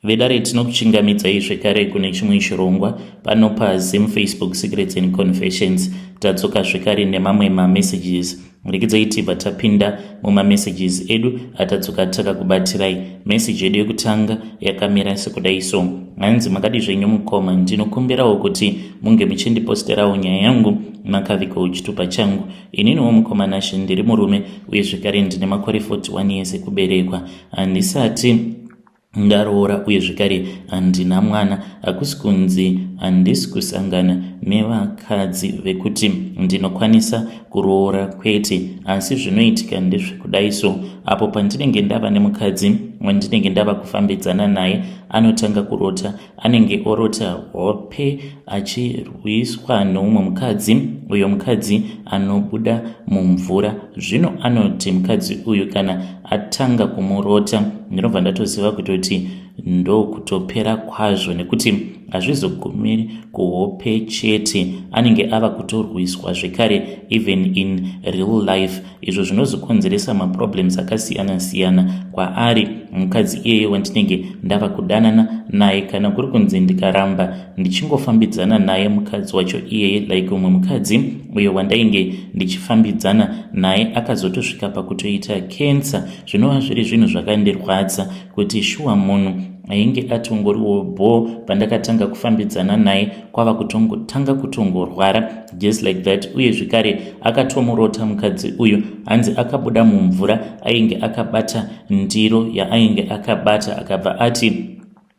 Vedare, tinokuchingamidzai zvekare kune chimwe chirongwa pano paZim Facebook Secrets and Confessions. Tadzoka zvekare nemamwe mamessages. Rekidzai tibva tapinda mumamessages edu atadzoka takakubatirai. Message yedu yekutanga yakamira sekudai so. Hanzi, makadi zvenyu mukoma? Ndinokumbirawo kuti munge muchindiposterawo nyaya yangu makavikawo chitupa changu. Ininiwo mukoma Nashe ndiri murume uye zvekare ndine makore 41 years ekuberekwa. Handisati ndaroora uye zvekare handina mwana. Hakusi kunzi handisi kusangana nevakadzi vekuti ndinokwanisa kuroora, kwete, asi zvinoitika ndezvekudai so. Apo pandinenge ndava nemukadzi wandinenge ndava kufambidzana naye, anotanga kurota, anenge orota hope achirwiswa neumwe mukadzi, uyo mukadzi anobuda mumvura. Zvino anoti mukadzi uyu kana atanga kumurota, ndinobva ndatoziva kutoti ndokutopera kwazvo, nekuti hazvizogumiri kuhope chete, anenge ava kutorwiswa zvekare even in real life, izvo zvinozokonzeresa maproblems akasiyana-siyana kwaari mukadzi iyeye wandinenge ndava kudanana naye. Kana kuri kunzi ndikaramba ndichingofambidzana naye mukadzi wacho iyeye, like umwe mukadzi uyo wandainge ndichifambidzana naye akazotosvika pakutoita cancer, zvinova zviri zvinhu zvakandirwadza kuti shuwa munhu ainge atongoriwo bho pandakatanga kufambidzana naye kwava kutongotanga kutongorwara just like that. Uye zvekare akatomurota mukadzi uyu, hanzi akabuda mumvura ainge akabata ndiro yaainge akabata, akabva ati,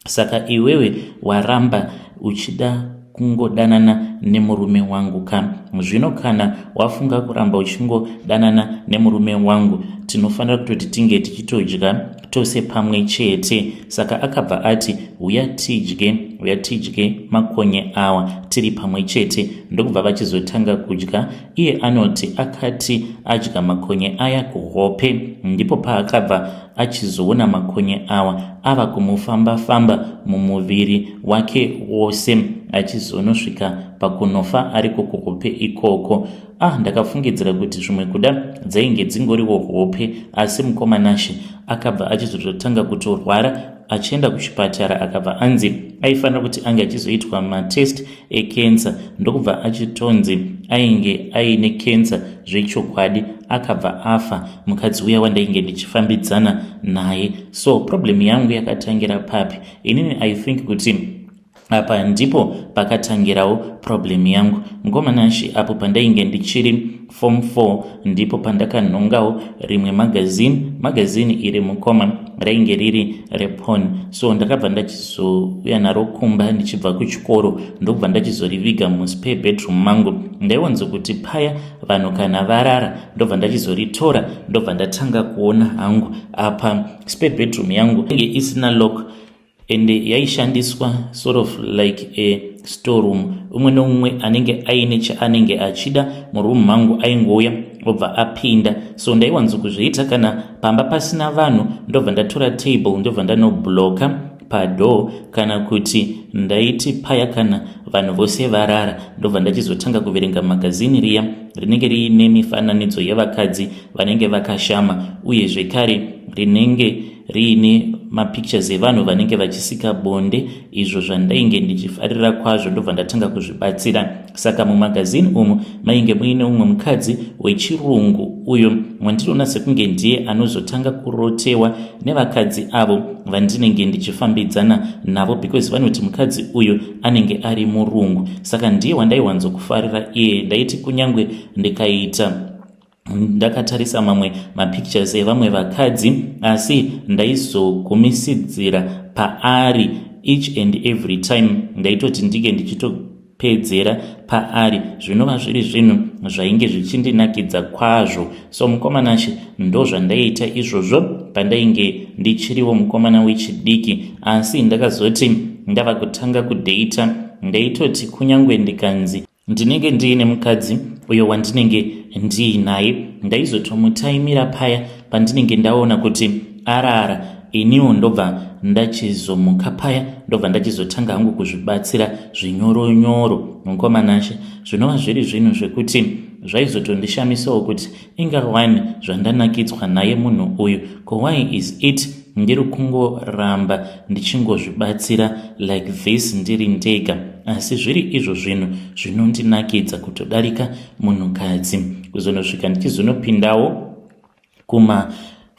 "Saka iwewe waramba uchida kungodanana nemurume wangu ka? Zvino kana wafunga kuramba uchingodanana nemurume wangu, tinofanira kutoti tinge tichitodya tose pamwe chete." Saka akabva ati, "Uya tidye, uya tidye makonye awa tiri pamwe chete." Ndokubva vachizotanga kudya. Iye anoti akati adya makonye aya kuhope, ndipo paakabva achizoona makonye awa ava kumufamba-famba mumuviri wake wose, achizonosvika pakunofa ariko kuhope ikoko. Ah, ndakafungidzira kuti zvimwe kuda dzainge dzingoriwo hope, asi mukoma Nashe, akabva achizototanga kutorwara achienda kuchipatara, akabva anzi aifanira kuti ange achizoitwa matest ecancer, ndokubva achitonzi ainge aine cancer zvechokwadi. Akabva afa mukadzi uya wandainge ndichifambidzana naye. So problem yangu yakatangira papi? Inini I think kuti apa ndipo pakatangirawo problem yangu, mukoma Nashe. Apo pandainge ndichiri form 4, ndipo pandakanhongawo rimwe magazini. Magazini iri, mukoma, rainge riri reporn. So ndakabva ndachizouya naro kumba ndichibva kuchikoro, ndokubva ndachizoriviga muspare bedroom mangu. Ndaiwanzo kuti paya vanhu kana varara, ndobva ndachizoritora, ndobva ndatanga kuona hangu. Apa spare bedroom yangu inge isina lock ende yaishandiswa sort of like a storeroom. Umwe neumwe anenge aine chaanenge achida murumu mangu aingouya obva apinda. So ndaiwanzo kuzviita kana pamba pasina vanhu, ndobva ndatora table, ndobva ndanobloka padoor, kana kuti ndaiti paya kana vanhu vose varara, ndobva ndachizotanga kuverenga magazini riya rinenge riine mifananidzo yevakadzi vanenge vakashama, uye zvekare rinenge riine mapictures evanhu vanenge vachisika bonde, izvo zvandainge ndichifarira kwazvo. Ndobva ndatanga kuzvibatsira. Saka mumagazini umu mainge muine umwe mukadzi wechirungu uyo wandinoona sekunge ndiye anozotanga kurotewa nevakadzi avo vandinenge ndichifambidzana navo, because vanoti mukadzi uyu anenge ari murungu. Saka ndiye wandaiwanzokufarira iye. Ndaiti kunyange ndikaita ndakatarisa mamwe mapictures evamwe vakadzi, asi ndaizogumisidzira paari each and every time. Ndaitoti ndinge ndichitopedzera paari, zvinova zviri zvinhu zvainge zvichindinakidza kwazvo. So mukoma Nashe, ndo zvandaiita izvozvo pandainge ndichiriwo mukomana wechidiki. Asi ndakazoti ndava kutanga kudheita, ndaitoti kunyange ndikanzi ndinenge ndiine mukadzi uyo wandinenge ndiinaye, ndaizotomutaimira paya pandinenge ndaona kuti arara, iniwo ndobva ndachizomuka paya, ndobva ndachizotanga hangu kuzvibatsira zvinyoronyoro, mukoma Nashe, zvinova zviri zvinhu zvekuti zvaizotondishamisawo kuti inga wani zvandanakidzwa naye munhu uyu, ko why is it Ndiri kungoramba ndichingozvibatsira like this ndiri ndega asi zviri izvo zvinhu zvinondinakidza kutodarika munhukadzi. Kuzonosvika ndichizonopindawo kuma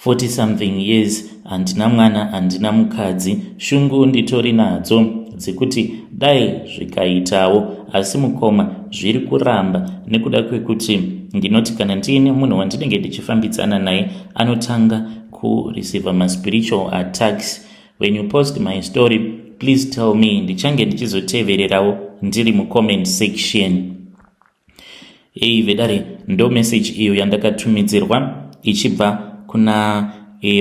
40 something years handina mwana handina mukadzi shungu nditori nadzo dzekuti dai zvikaitawo asi mukoma zviri kuramba nekuda kwekuti ndinoti kana ndiine munhu wandinenge ndichifambidzana naye anotanga kureceiver maspiritual attacks. When you post my story, please tell me, ndichange ndichizotevererawo ndiri mucomment section. Ei vedare, ndo message iyo yandakatumidzirwa ichibva kuna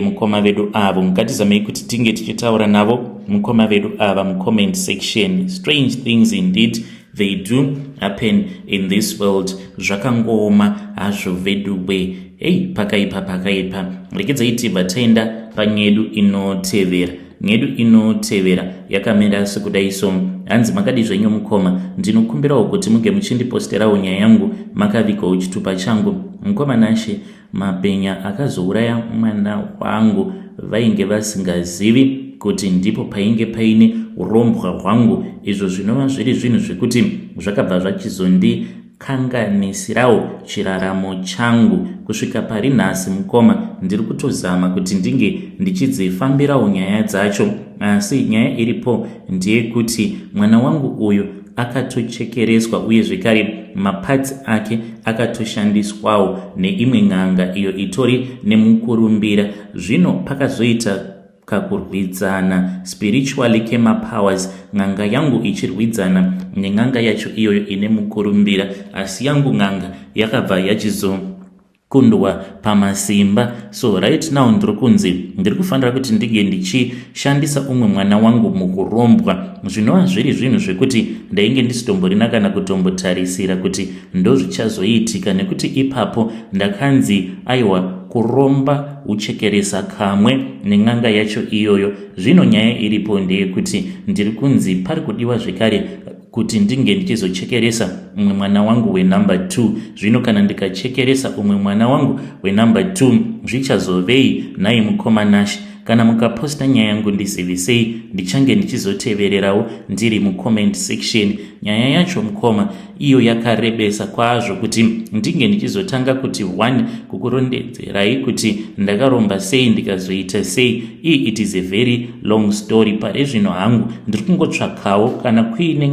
mukoma vedu avo. Ngatizamei kuti tinge tichitaura navo mukoma vedu ava mucomment section. Strange things indeed, they do happen in this world. Zvakangooma hazvo veduwe. Hei, pakaipa, pakaipa. Rekedzai tibva taenda panyedu inotevera. Nyedu inotevera yakamira sekudai so. Hanzi, "Makadi zvenyu mukoma? Ndinokumbirawo kuti muge muchindiposterawo nyaya yangu makavigawo chitupa changu. Mukoma Nashe, mapenya akazouraya mwana wangu vainge vasingazivi kuti ndipo painge paine urombwa hwangu, izvo zvinova zviri zvinhu zvekuti zvakabva zvachizondikanganisirawo chiraramo changu kusvika pari nhasi. Mukoma, ndiri kutozama kuti ndinge ndichidzifambirawo nyaya dzacho, asi nyaya iripo ndeyekuti mwana wangu uyu akatochekereswa uye zvekare maparts ake akatoshandiswawo neimwe n'anga iyo itori nemukurumbira. Zvino pakazoita kakurwidzana spiritually kemapowers, n'anga yangu ichirwidzana nen'anga yacho iyoyo ine mukurumbira, asi yangu n'anga yakabva yachizokundwa pamasimba. So right now ndiri kunzi ndiri kufanira kuti ndinge ndichishandisa umwe mwana wangu mukurombwa, zvinova zviri zvinhu zvekuti ndainge ndisitomborina kana kutombotarisira kuti ndozvichazoitika, nekuti ipapo ndakanzi aiwa, kuromba uchekeresa kamwe nen'anga yacho iyoyo. Zvino nyaya iripo ndeyekuti ndiri kunzi pari kudiwa zvekare kuti ndinge ndichizochekeresa umwe mwana wangu wenumber 2. Zvino kana ndikachekeresa umwe mwana wangu wenumber 2, zvichazovei nhai mukoma Nash? Kana mukaposta nyaya yangu ndizivisei, ndichange ndichizotevererawo ndiri mucomment section. Nyaya yacho mukoma iyo yakarebesa kwazvo kuti ndinge ndichizotanga kuti one kukurondedzerai kuti ndakaromba sei, ndikazoita sei. Ii, it is a very long story. Pari zvino hangu ndiri kungotsvakawo kana kuine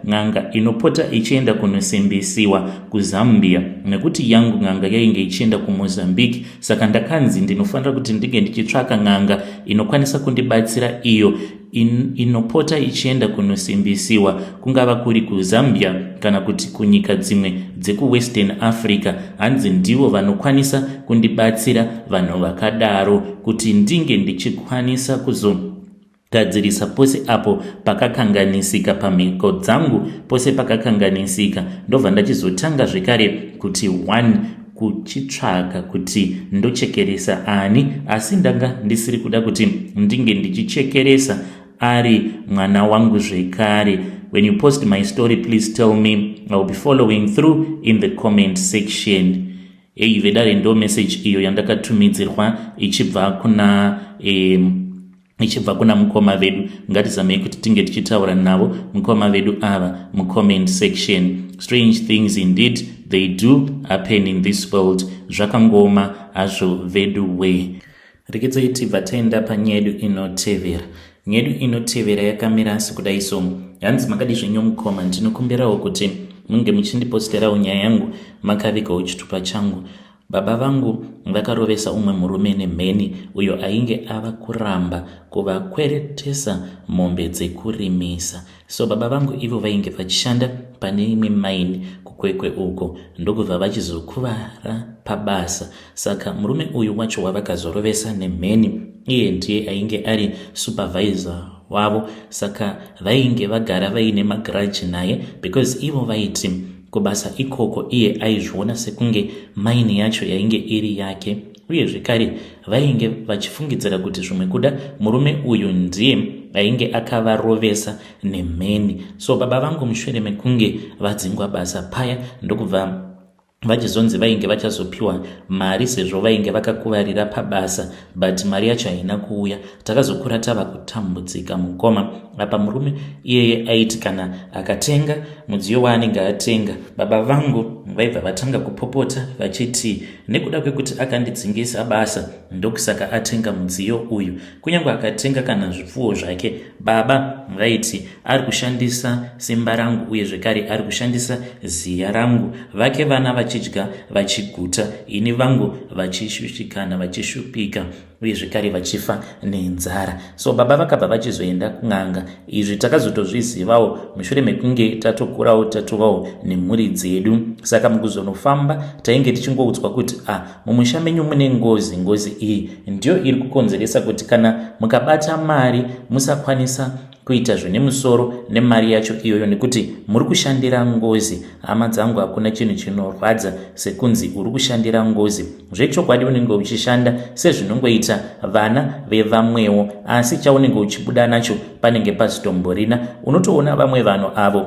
n'anga inopota ichienda kunosimbisiwa kuZambia, nekuti yangu n'anga yainge ichienda kuMozambique. Saka ndakanzi ndinofanira kuti ndinge ndichitsvaka n'anga inokwanisa kundibatsira, iyo inopota ichienda kunosimbisiwa, kungava kuri kuZambia kana kuti kunyika dzimwe dzekuWestern Africa. Hanzi ndivo vanokwanisa kundibatsira vanhu vakadaro kuti ndinge ndichikwanisa kuzogadzirisa pose apo pakakanganisika pamhiko dzangu, pose pakakanganisika. Ndobva ndachizotanga zvekare kuti one kuchitsvaka kuti ndochekeresa ani, asi ndanga ndisiri kuda kuti ndinge ndichichekeresa ari mwana wangu zvekare. When you post my story, please tell me. I will be following through in the comment section." Ei vedare, ndo message iyo yandakatumidzirwa ichibva kuna mukoma vedu. Ngatizamei kuti tinge tichitaura navo mukoma vedu ava mucomment section. Strange things indeed, they do happen in this world. Zvakangoma hazvo vedu we. Rekedzai tibva taenda panyaya yedu inotevera. Nyaya yedu inotevera yakamira sekudai so. Hanzi, "Makadi zvenyu mukoma? Ndinokumbirawo kuti munge muchindiposterawo nyaya yangu makavigawo chitupa changu. Baba vangu vakarovesa umwe murume nemheni uyo ainge ava kuramba kuvakweretesa mombe dzekurimisa. So baba vangu ivo vainge vachishanda pane imwe maini kuKwekwe uko, ndokubva vachizokuvara pabasa. Saka murume uyu wacho wavakazorovesa nemheni, iye ndiye ainge ari supervisor wavo. Saka vainge vagara vaine magrudge naye because ivo vaiti kubasa ikoko iye aizviona sekunge maini yacho yainge iri yake, uye zvekare vainge vachifungidzira kuti zvimwe kuda murume uyu ndiye ainge akavarovesa nemheni. So baba vangu mushure mekunge vadzingwa basa paya, ndokubva Vachizonzi vainge vachazopiwa mari sezvo vainge vakakuvarira pabasa, but mari yacho haina kuuya. Takazokura tava kutambudzika mukoma. Apa murume iyeye aiti kana akatenga mudziyo waanenge atenga, baba vangu vaibva vatanga kupopota vachiti nekuda kwekuti akandidzingisa basa ndokusaka atenga mudziyo uyu. Kunyange akatenga kana zvipfuwo zvake, baba vaiti ari kushandisa simba rangu uye zvekare ari kushandisa ziya rangu, vake vana vachidya vachiguta, ini vangu vachishushikana, vachishupika uye zvekare vachifa nenzara. So baba vakabva vachizoenda kun'anga. Izvi takazotozvizivawo mushure mekunge tatokurawo, tatovawo nemhuri dzedu. Saka mukuzonofamba tainge tichingoudzwa kuti a ah, mumusha menyu mune ngozi, ngozi iyi ndiyo iri kukonzeresa kuti kana mukabata mari musakwanisa kuita zvine musoro nemari yacho iyoyo nekuti muri kushandira ngozi. Hama dzangu, hakuna chinhu chinorwadza sekunzi uri kushandira ngozi. Zvechokwadi unenge uchishanda sezvinongoita vana vevamwewo, asi chaunenge uchibuda nacho panenge pasitomborina. Unotoona vamwe vanhu avo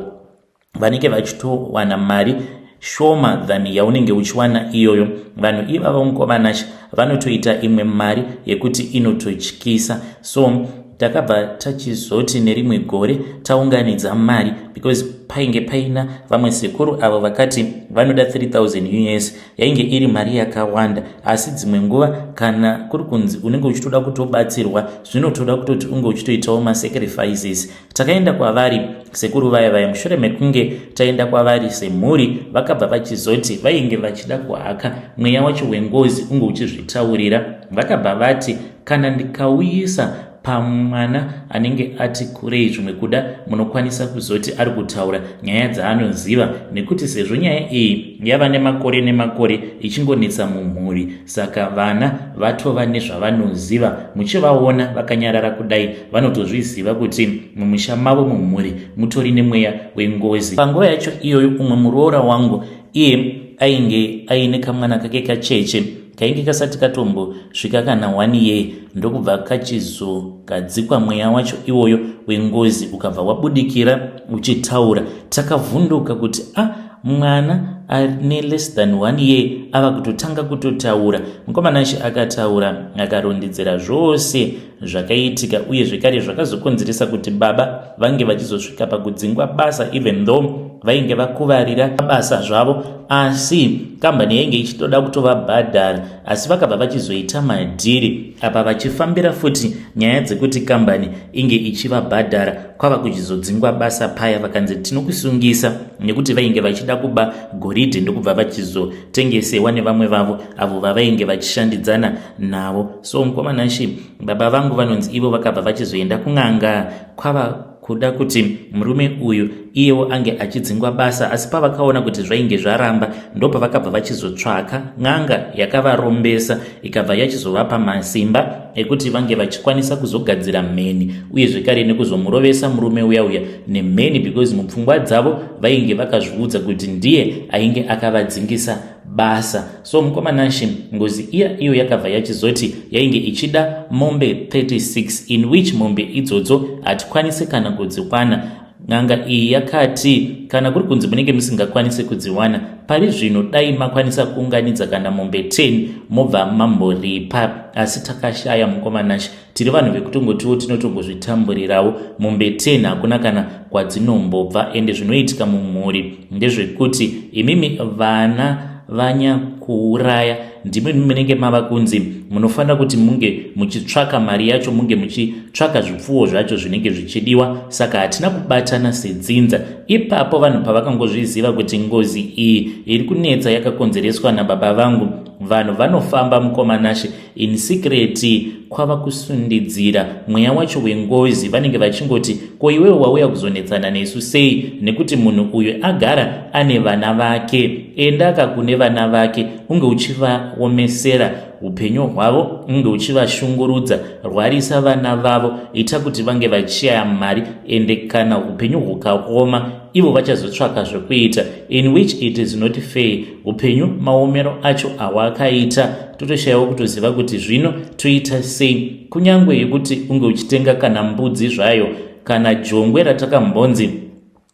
vanenge vachitowana mari shoma than yaunenge uchiwana iyoyo. Vanhu ivavo, mukomanashi, vanotoita imwe mari yekuti inototyisa. So takabva tachizoti nerimwe gore taunganidza mari, because painge paina vamwe sekuru avo vakati vanoda 3000 US. Yainge iri mari yakawanda, asi dzimwe nguva kana kuri kunzi unenge uchitoda kutobatsirwa, zvinotoda kutoti unge uchitoitawo masacrifices. Takaenda kwavari sekuru vaya vaya. Mushure mekunge taenda kwavari semhuri, vakabva vachizoti vainge vachida kuhaka mweya wacho wengozi unge uchizvitaurira. Vakabva vati kana ndikauyisa pamwana anenge ati kurei, zvimwe kuda munokwanisa kuzoti ari kutaura nyaya dzaanoziva, nekuti sezvo nyaya iyi yava nemakore nemakore ichingonetsa mumhuri, saka vana vatova nezvavanoziva. Muchivaona vakanyarara kudai, vanotozviziva kuti mumusha mavo, mumhuri mutori nemweya wengozi. Panguva yacho iyoyo, umwe muroora wangu iye ainge aine kamwana kake kacheche kainge kasati katombosvika kana one year, ndokubva kachizogadzikwa mweya wacho iwoyo wengozi, ukabva wabudikira uchitaura. Takavhunduka kuti a ah, mwana ane less than one year ava kutotanga kutotaura. Mukomanashi akataura, akarondedzera zvose zvakaitika uye zvekare zvakazokonzeresa kuti baba vange vachizosvika pakudzingwa basa, even though vainge vakuvarira basa zvavo, asi kambani yainge ichitoda kutovabhadhara. Asi vakabva vachizoita madhiri apa, vachifambira futi nyaya dzekuti kambani inge ichivabhadhara, kwava kuchizodzingwa basa paya. Vakanzi tinokusungisa nekuti vainge vachida kuba goridhe, ndokubva vachizotengesewa nevamwe vavo avo vavainge vachishandidzana navo. So mukomanashi, baba vangu vanonzi ivo vakabva vachizoenda kun'anga, kwava kuda kuti murume uyu iyewo ange achidzingwa basa. Asi pavakaona kuti zvainge zvaramba, ndopavakabva vachizotsvaka n'anga yakavarombesa, ikabva yachizovapa masimba ekuti vange vachikwanisa kuzogadzira mheni uye zvekare nekuzomurovesa murume uya uya nemheni, because mupfungwa dzavo vainge vakazviudza kuti ndiye ainge akavadzingisa basa. So mukomanashi, ngozi iya iyo yakabva yachizoti yainge ichida mombe 36, in which mombe idzodzo hatikwanisi kana kudzikwana. N'anga iyi yakati kana kuri kunzi munenge musingakwanisi kudziwana pari zvino, dai makwanisa kuunganidza kana mombe 10 mobva mamboripa. Asi takashaya, mukomanashi. Tiri vanhu vekutongotiwo tinotongozvitamburirawo. Mombe 10 hakuna kana kwadzinombobva. Ende zvinoitika mumhuri ndezvekuti imimi vana vanyakuuraya ndimi munenge mava kunzi munofanira kuti munge muchitsvaka mari yacho, munge muchitsvaka zvipfuwo zvacho zvinenge zvichidiwa. Saka hatina kubatana sedzinza ipapo. Vanhu pavakangozviziva kuti ngozi iyi iri kunetsa yakakonzereswa nababa vangu, vanhu vanofamba, mukomanashe, in secret, kwava kusundidzira mweya wacho wengozi. Vanenge vachingoti, ko iwewe wauya kuzonetsana nesu sei? Nekuti munhu uyu agara ane vana vake, endaka kune vana vake unge uchivaomesera upenyu hwavo, unge uchivashungurudza, rwarisa vana vavo, ita kuti vange vachishaya mari. Ende kana upenyu hukaoma, ivo vachazotsvaka zvekuita, in which it is not fair. Upenyu maomero acho awakaita, totoshayiwa kutoziva kuti zvino toita sei. Kunyange yekuti unge uchitenga kana mbudzi zvayo kana jongwe ratakambonzi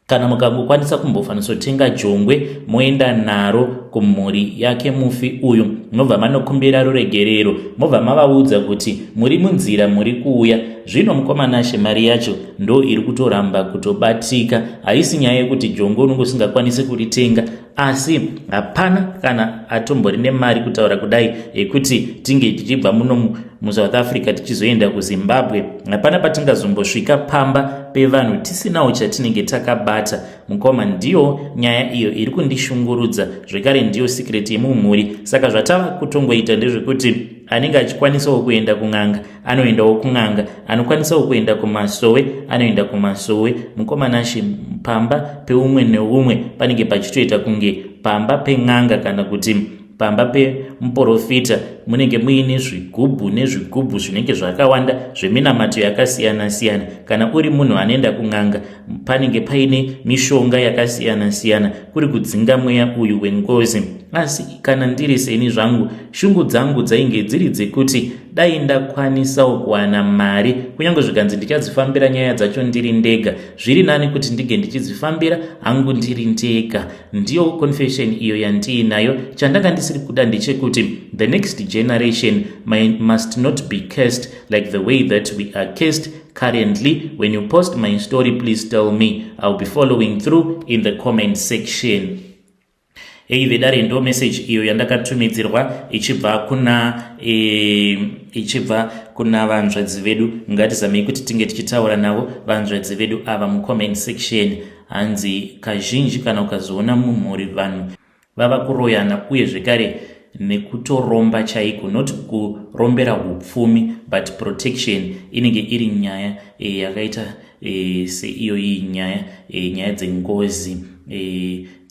Kana mukangokwanisa kumbofanitsotenga jongwe moenda naro kumhuri yake mufi uyu, mobva manokumbira ruregerero, mobva mavaudza kuti muri munzira muri kuuya. Zvino mukoma Nashe, mari yacho ndo iri kutoramba kutobatika. Haisi nyaya yekuti jongwe unenge usingakwanisi kuritenga, asi hapana kana atombori nemari kutaura kudai yekuti tinge tichibva muno muSouth Africa tichizoenda kuZimbabwe. Hapana patingazombosvika pamba pevanhu tisinawo chatinenge takabata. Mukoma, ndiyo nyaya iyo iri kundishungurudza zvekare, ndiyo secret yemumhuri. Saka zvatava kutongoita ndezvekuti anenge achikwanisawo kuenda kun'anga anoendawo kun'anga, anokwanisawo kuenda kumasowe anoenda kumasowe. Mukoma Nashe, pamba peumwe neumwe panenge pachitoita kunge pamba pen'anga kana kuti pamba pemuprofita. Munenge muine zvigubhu nezvigubhu zvinenge zvakawanda zveminamato yakasiyana-siyana. Kana uri munhu anoenda kun'anga, panenge paine mishonga yakasiyana-siyana, kuri kudzinga mweya uyu wengozi. Asi kana ndiri seni zvangu, shungu dzangu dzainge dziri dzekuti dai ndakwanisawo kuwana mari, kunyange zvikanzi ndichadzifambira nyaya dzacho ndiri ndega, zviri nani kuti ndige ndichidzifambira hangu ndiri ndega. Ndiyo confession iyo yandiinayo. Chandanga ndisiri kuda ndechekuti the next generation must not be cursed like the way that we are cursed currently. When you post my story, please tell me. I'll be following through in the comment section. Ei vedare, ndo message iyo yandakatumidzirwa ichibva kuna vanzvadzi vedu. Ngatizamei kuti tinge tichitaura navo vanzvadzi vedu ava mucomment section. Hanzi kazhinji kana ukazoona mumhuri vanhu vava kuroyana, uye zvekare nekutoromba chaiko, not kurombera upfumi but protection, inenge iri nyaya yakaita seiyoyi nyaya dzengozi.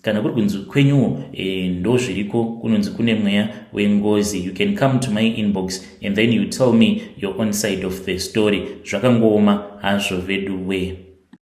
Kana kuri kunzi kwenyuwo ndo zviriko, kunonzi kune mweya wengozi, you can come to my inbox and then you tell me your own side of the story. Zvakangooma hazvo vedu we.